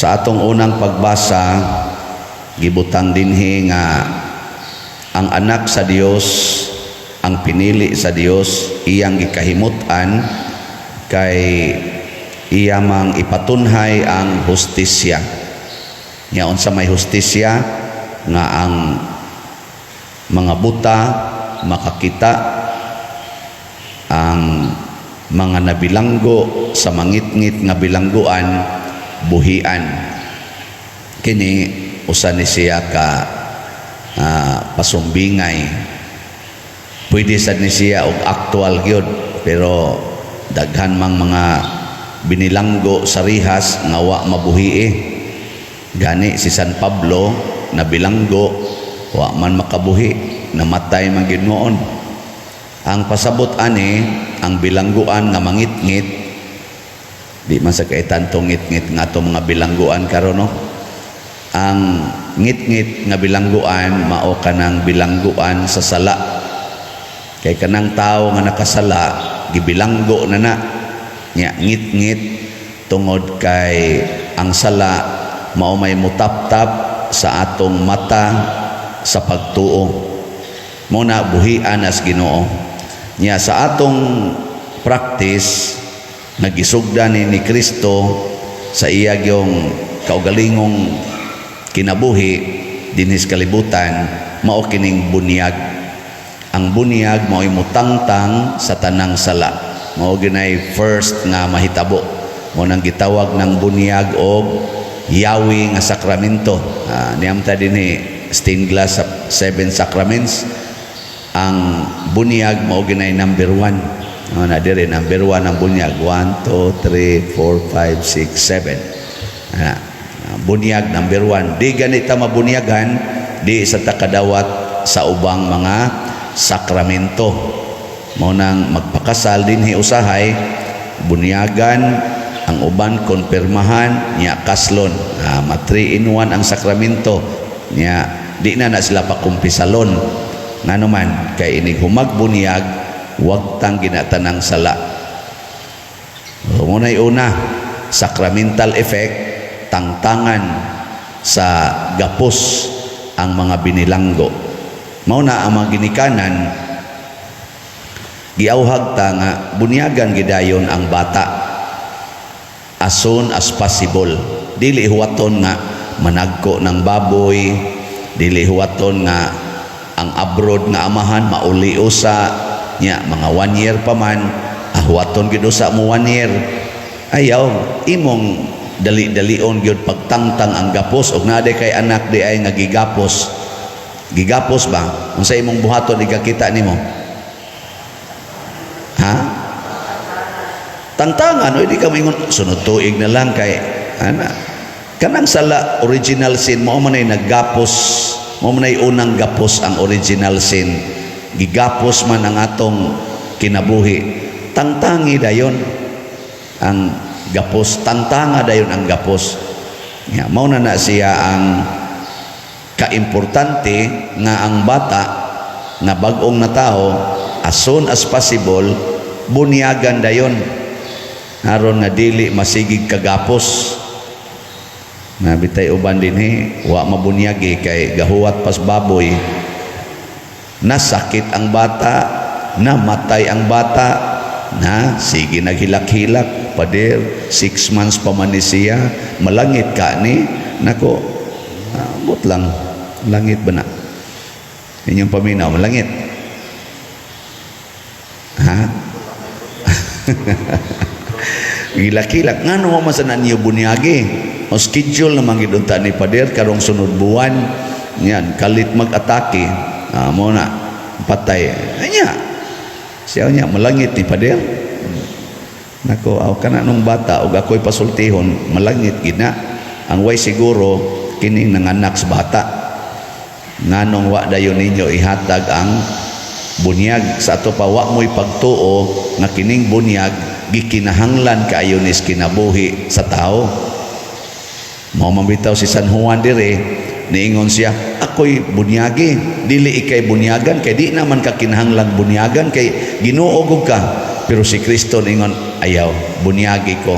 Sa atong unang pagbasa, gibutang dinhi nga ang anak sa Dios, ang pinili sa Dios, iyang gikahimut-an kay iya mang ipatunhay ang hustisya. Nya unsa may hustisya? Nga ang mga buta makakita, ang mga nabilanggo sa mangitngit nga bilangguan buhian. Kini usa ni siya ka pasumbingay. Pwede sad ni siya og actual gyud, pero daghan mang mga binilanggo sa rihas nga wa mabuhi eh. Gani si San Pablo nabilanggo, wa man makabuhi, namatay man gyud noon. Ang pasabot ani, ang bilangguan nga mangitngit, di man sa kay tantong ngitngit nga atong mga bilangguan karon, no? Ang ngitngit nga bilangguan mao kanang bilangguan sa sala, kay kanang tawo nga nakasala gibilanggo na na nya, ngitngit tungod kay ang sala mao may mutaptap sa atong mata sa pagtuo. Mo na buhian as Ginoo. Nya sa atong practice, nagisugda ni Kristo sa iya gyong kaugalingong kinabuhi dinhi sa kalibutan, mao kining bunyag. Ang bunyag mao'y mutangtang sa tanang sala. Mao ginay first nga mahitabo. Mo nang gitawag ng bunyag og yawi nga sakramento. Niyam ta dinhi stained glass sa seven sacraments. Ang bunyag mao ginay number 1. Na dire number 1 ang bunyag. 1, 2, 3, 4, 5, 6, 7. Bunyag number 1. Di ganita mabunyagan, di sa takadawat sa ubang mga sakramento. Mao nang magpakasal dinhi usahay bunyagan, ang uban konpirmahan, nya kaslon. Ma 3 in 1 ang sakramento. Nya di na na sila pakumpisalon, ngano man kay inig humag bunyag wag tang ginatanang sala. So, muna'y una, sacramental effect, tangtangan sa gapos ang mga binilanggo. Mao na ang mga ginikanan giauhag ta nga bunyagan gidayon ang bata as soon as possible. Dili huwaton nga managko ng baboy, dili huwaton nga ang abroad nga amahan mauli usa nya mga 1 year pa man, huwaton gid usa mo 1 year. Ayaw, imong dali-dalion gyud pagtangtang ang gapos. Og naa kay anak di ay nga gigapos, gigapos ba, unsa imong buhaton ikakita nimo, ha? Tangtangan. O di ka maingon sunod tuig na lang, kay ana kanang sala, original sin, mao man ay naggapos, mao man ay unang gapos ang original sin. Gigapos man ang atong kinabuhi. Tangtangi dayon ang gapos, tangtanga dayon ang gapos. Ya, mao na na siya ang kaimportante nga ang bata nga bag-ong natao, as soon as possible bunyagan dayon aron nga dili masigig kagapos. Nabitay uban dinhi wa mabunyagi kay gahuwat pas baboy, nasakit ang bata, namatay ang bata, na sige naghilak-hilak, "Pader, 6 months pa man ni siya, malangit ka ni." Nako, abot lang, langit ba na inyong paminaw? Malangit, ha? Gilak-hilak, ngano man sa ninyo bunyagi? O schedule naman gid unta ni pader karong sunod buwan yan, kalit mag-atake. Mo na patay anya siya niya, malangit ni pader. Nako, aw kana nung bata og ako'y pasultihon, malangit gid na. Ang way siguro kining nanganak sa bata, nganong wa dayon ninyo ihatag ang bunyag? Sa ato pa wa mo'y pagtuo nga kining bunyag gikinahanglan kaayo nis kinabuhi sa tao. Mao man bitaw si San Juan dire, niingon siya, "Ako'y bunyagi, dili ikay bunyagan kay di naman ka kinahanglan bunyagan kay Ginoo gud ka." Pero si Kristo niingon, "Ayaw, bunyagi ko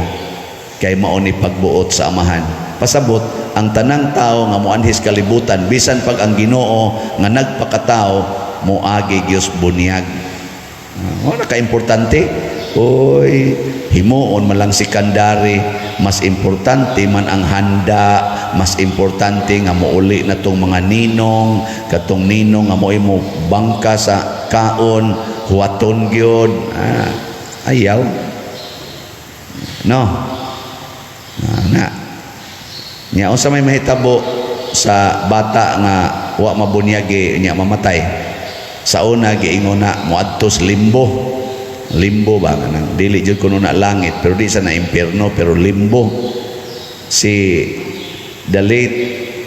kay mao ni pagbuot sa Amahan." Pasabot ang tanang tao nga moanhis kalibutan, bisan pag ang Ginoo nga nagpakatao, moagi gyud bunyag. Wala ka importante. Oy, himuon man lang secondary, mas importante man ang handa, mas importante nga mouli na tong mga ninong, katong ninong nga mo'y mo bangka sa kaon, huwaton gyud. Ah, ayaw. No. Ah, na. Nya unsa may mahitabo sa bata nga wa mabunyagi nya mamatay? Sa una giingon na moadto sa limbo. Limbo ba, kanang dili jud kuno na langit pero di sa na impierno, pero limbo. Si the late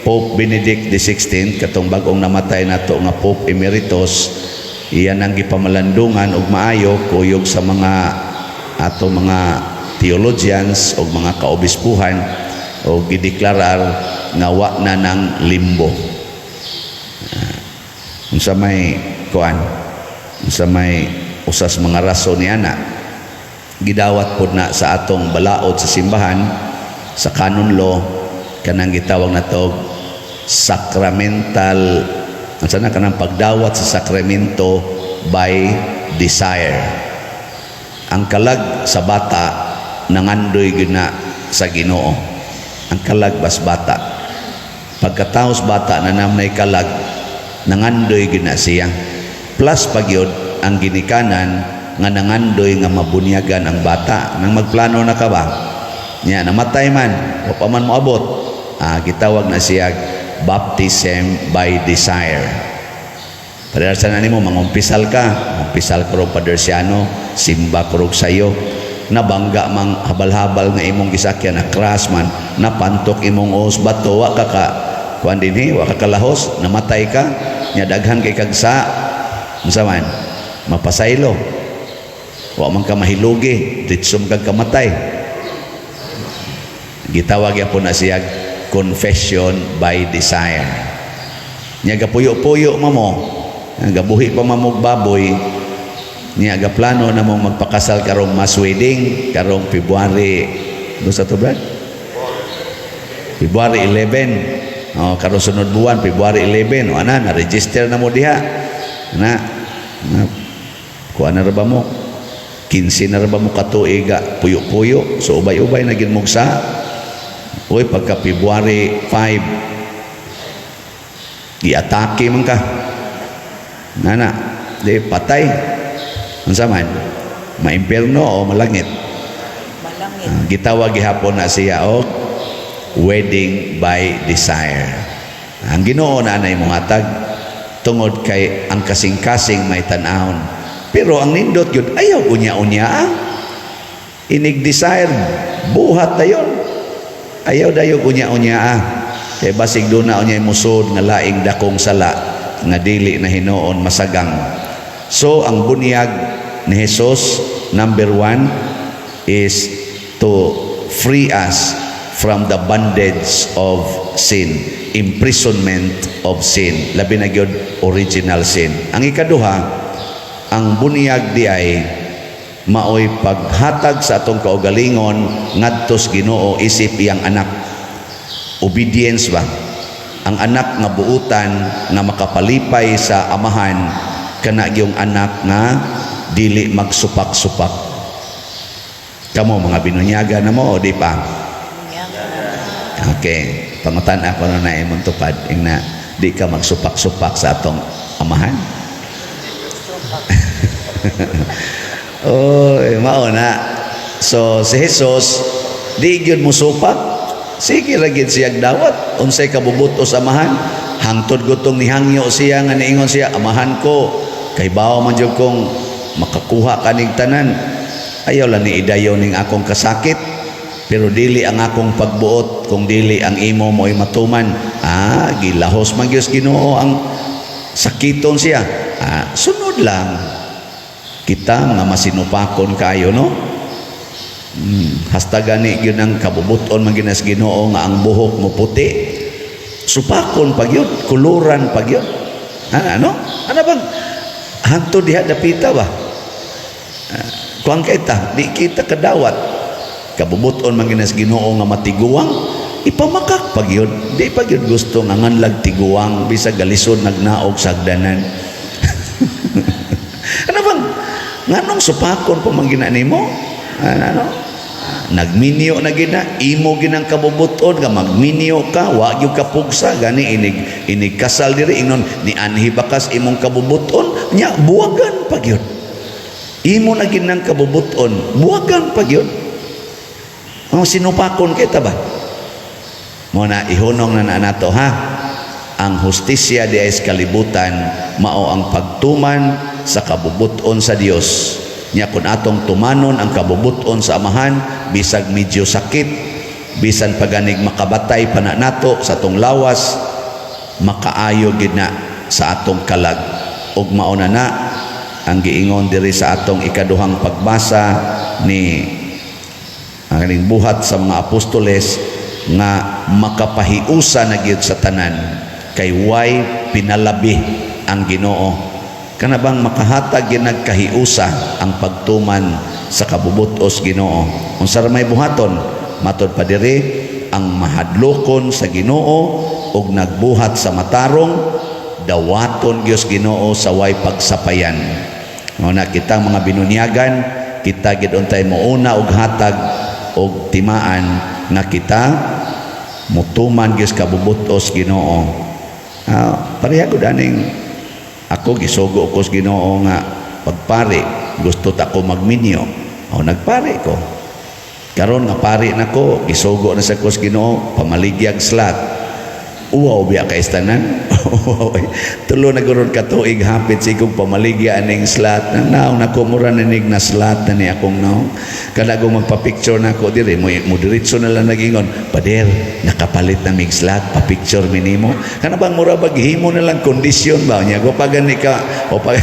Pope Benedict XVI, katong bag-ong namatay nato nga Pope Emeritus, iyan ang gipamalandungan og maayo kuyog sa mga ato mga theologians og mga kaobispuhan o gideklarar nga wa na ng limbo. Unsa may kuan, unsa may usas mga rason ni ana, gidawat pod na sa atong balaod sa simbahan, sa canon law, kanang gitawag nato sacramental, unsa na, kanang pagdawat sa sakramento by desire. Ang kalag sa bata, nangandoy gyud na sa Ginoo. Ang kalag bas bata, pagkataos bata na namnay kalag, nangandoy gyud na siya. Plus pagyud ang ginikanan nga nangandoy nga mabunyagan ang bata. Nang magplano na ka ba nya, namatay man, wa pa man moabot, gitawag na siya baptism by desire. Pader sa nimo, mangumpisal ka, mangumpisal ka rog Padersiano, simba ko rog sayo. Nabangga mang habal-habal nga imong gisakyan, na crash man, napantok imong os bato, wa ka ka kuan dinhi, wa ka kalahos, namatay ka, nya daghan kay kagsa, unsa man, mapasaylo. Wa man ka mahilugi, ditso man kag kamatay. Gitawag yapon na siya confession by desire. Nya gapuyo-puyo ma mo, gabuhi pa mamog baboy, niya gaplano na mong magpakasal karong mass wedding karong February, sa to, Brad? February 11. Oh, karon sunod buwan, February 11. O ana, na register na mo diha. Na, na kuha na ra ba mo? 15 na ra ba mo katuiga puyo-puyo? So ubay-ubay na gid sa. Uy, pagka February 5, giatake man ka. Nana, di patay. Unsa man? Maimpierno o malangit? Malangit. Gitawag gihapon na siya og wedding by desire. Ang Ginoo na anay mohatag tungod kay ang kasing-kasing may tan-awon. Pero ang nindot yun, ayaw unya-unya ah. Inig desire, buhat dayon. Ayaw dayon unya-unya ah. Kay basig doon na unya musod nga laing dakong sala nga dili na hinuon masagang. So ang bunyag ni Jesus, number one, is to free us from the bondage of sin, imprisonment of sin, labi na gyud original sin. Ang ikaduha, ang bunyag di ay maoy paghatag sa atong kaugalingon ngadto sa Ginoo isip iyang anak. Obedience ba? Ang anak nga buutan nga makapalipay sa amahan, kana gyung anak nga dili magsupak-supak. Kamo, mga binunyaga na mo o di pa? Okay, pangutan ako na na imong tupad ingna di ka magsupak-supak sa atong amahan. Supak. Oy, mao na. So si Jesus di gyud musupak. Sige ra gyud siyag dawat unsay kabubuto sa amahan. Hangtod gutong nihangyo siya nga niingon siya, "Amahan ko, kay bawo man jud kong makakuha kanig tanan. Ayaw lang ni idayon ning akong kasakit, pero dili ang akong pagbuot kung dili ang imo mo'y matuman." Ah, gilahos man gyud sa Ginoo ang sakiton siya. Ah, sunod lang kita, mga masinupakon kayo, no? Hasta gani gyud ang kabubuton man ginas Ginoo nga ang buhok mo puti, supakon pag yun, kuluran pag yun. Ah, ano ano bang hangtod diha dapita ba? Ah, kuang kita, di kita kadawat kabubuton man ginas Ginoo nga matiguang. Ipamakak pag yun. Di pa gyud gusto nga nganlag tiguang bisag galisod nagnaog sa hagdanan. Ano bang nganong supakon pa man gina nimo? Ano, ano? Nagminyo na gina, imo ginang kabubuton nga magminyo ka, wa gyud ka pugsa gani inig inig kasal diri, ingnon ni anhi bakas imong kabubuton nya, buwagan pa gyud. Imo na ginang kabubuton, buwagan pa gyud. Ang sinupakon kita ba? Mo na ihunong na na nato, ha. Ang hustisya di ay sa kalibutan mao ang pagtuman sa kabubuton sa Dios. Nya kung atong tumanon ang kabubuton sa Amahan, bisag medyo sakit, bisan paganig makabatay pa na nato sa atong lawas, makaayo gid na sa atong kalag. Ug mao na na ang giingon diri sa atong ikaduhang pagbasa ni ang kaning Buhat sa mga Apostoles nga makapahiusa na gyud sa tanan kay way pinalabi ang Ginoo. Kana bang makahatag gyud nagkahiusa ang pagtuman sa kabubutos Ginoo. Unsa ra may buhaton? Matod pa diri, ang mahadlokon sa Ginoo ug nagbuhat sa matarong, dawaton gyud Ginoo sa way pagsapayan. Mao na kitang mga binunyagan, kita gid untay mouna og hatag og timaan nga kita mutuman gyud kabubutos Ginoo. Pareha gud aning ako, gisugo ko sa Ginoo nga pagpari, gusto ta ko magminyo. O nagpari ko. Karon nga pari nako, gisugo na sa ko sa Ginoo pamaligyag slot. Uwaw biya kay tanan. Uwaw. 3 na gurod ka tuig hapit sigong pamaligya aning slot. Nang naong nako, mura na nig na slot na ni akong naong. Kada ko magpa-picture na ako diri mo, diretso na lang nagingon, "Pader, nakapalit na mig slot, pa-picture mi nimo." Kana bang mura bag himo na lang kondisyon ba nya ko pa gani ka o pa.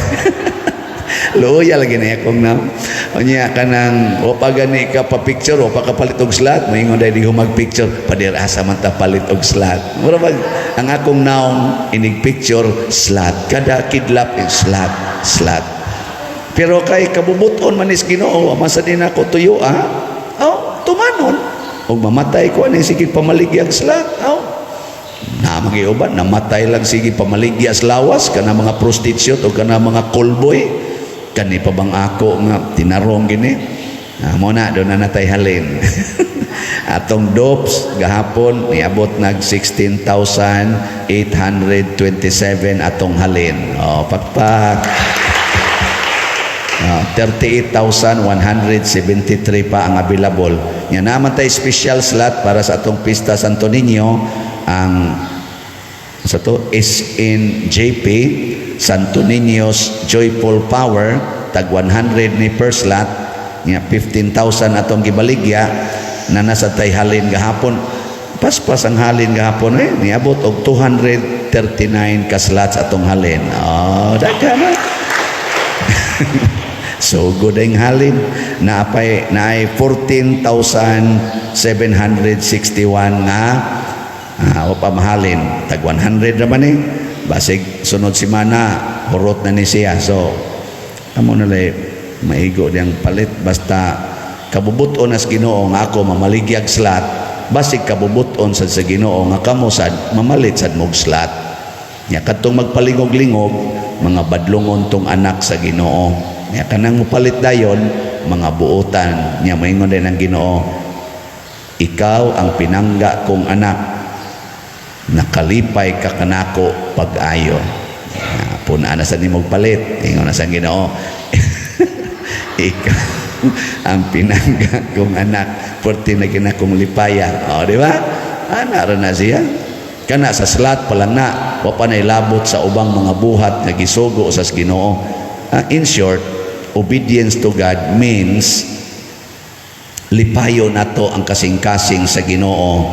Luya lagi na akong naong. Unya kanang o pa gani ka pa picture o pa kapalit og slot, moingon dai di mag picture, "Pader, asa man ta palit og slot?" Mura bag ang akong naong inig picture slot, kada kidlap eh, slot, slot. Pero kay kabubuton man is Ginoo, man sa din ako tuyo ah. Oh, tumanon. Og mamatay ko ani sige pamaligyag slot. Oh. Na mga uban namatay lang sige pamaligya sa lawas kana mga prostitute o kana mga callboy, kani pa bang ako nga tinarong gini. Mo na doon na natay halin. Atong dopes gahapon niabot nag 16,827 atong halin. Oh, pakpak. 38,173 pa ang available. Nya naman tay special slot para sa atong Pista Santo Niño, ang sa to SNJP, Santo Niño's Joyful Power, tag 100 ni per slot. Nya 15,000 atong gibaligya na nasa tay halin gahapon. Paspas ang halin gahapon eh, niabot og 239 ka slots atong halin. Oh, daghan na. So good ang halin na apay naay 14,761 nga o pamahalin, tag 100 naman eh. Basig sunod semana hurot na ni siya. So amo na lay maigo diyang palit, basta kabubuton as Ginoo nga ako mamaligyag slot, basig kabubuton sad sa Ginoo nga kamo sad mamalit sad mog slot. Nya kadtong magpalingog-lingog, mga badlongon tong anak sa Ginoo. Nya kanang mopalit dayon, mga buotan. Nya moingon din ang Ginoo, "Ikaw ang pinangga kong anak, nakalipay ka kanako pag-ayo." Puna na sa nimog palit, ingon na sa Ginoo, "Ikaw ang pinangga kong anak, perti na kinakong lipaya." O, di ba? Ana ra na siya. Kana sa slot pa lang na, wa pa na'y labot sa ubang mga buhat nga gisugo sa Ginoo. In short, obedience to God means lipayo nato ang kasing-kasing sa Ginoo,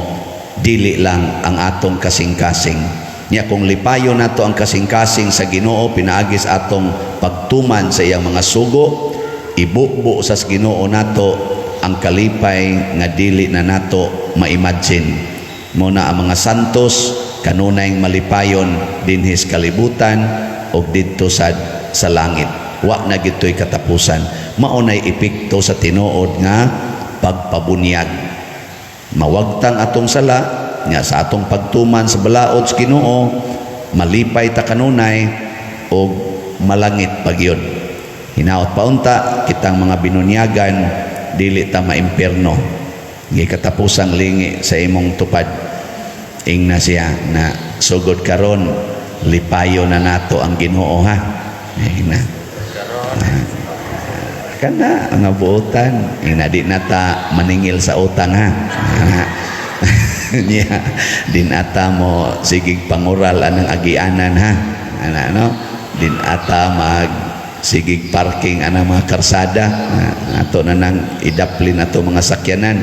dili lang ang atong kasing-kasing. Nya kung lipayo nato ang kasing-kasing sa Ginoo pinaagi sa atong pagtuman sa iyang mga sugo, ibubo sa Ginoo nato ang kalipay nga dili na nato ma-imagine. Mo na ang mga santos kanunay malipayon dinhis kalibutan og didto sa langit. Wa na gito'y katapusan. Mao nay epekto sa tinuod nga pagpabunyag. Mawagtang atong sala nga sa atong pagtuman sa balaod sa Ginoo, malipay ta kanunay og malangit pagyud. Hinaot paunta kitang mga binunyagan, dili ta maimpierno. Gikatapusang lingi sa imong tupad. Ingna siya na sugod karon, lipayo na nato ang Ginoo, ha. Ingna. Kana ang buotan, ingna, di na ta maningil sa utang, ha. Niya, di na ta mo sigig pangural anang agianan, ha. Ana, no? Di na ta mag sigig parking anang mga karsada. Ato na nang idaplin ato mga sakyanan.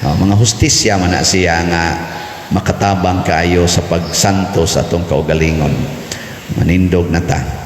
Oh, mga hustisya man na siya nga makatabang kaayo sa pagsanto sa atong kaugalingon. Manindog na ta.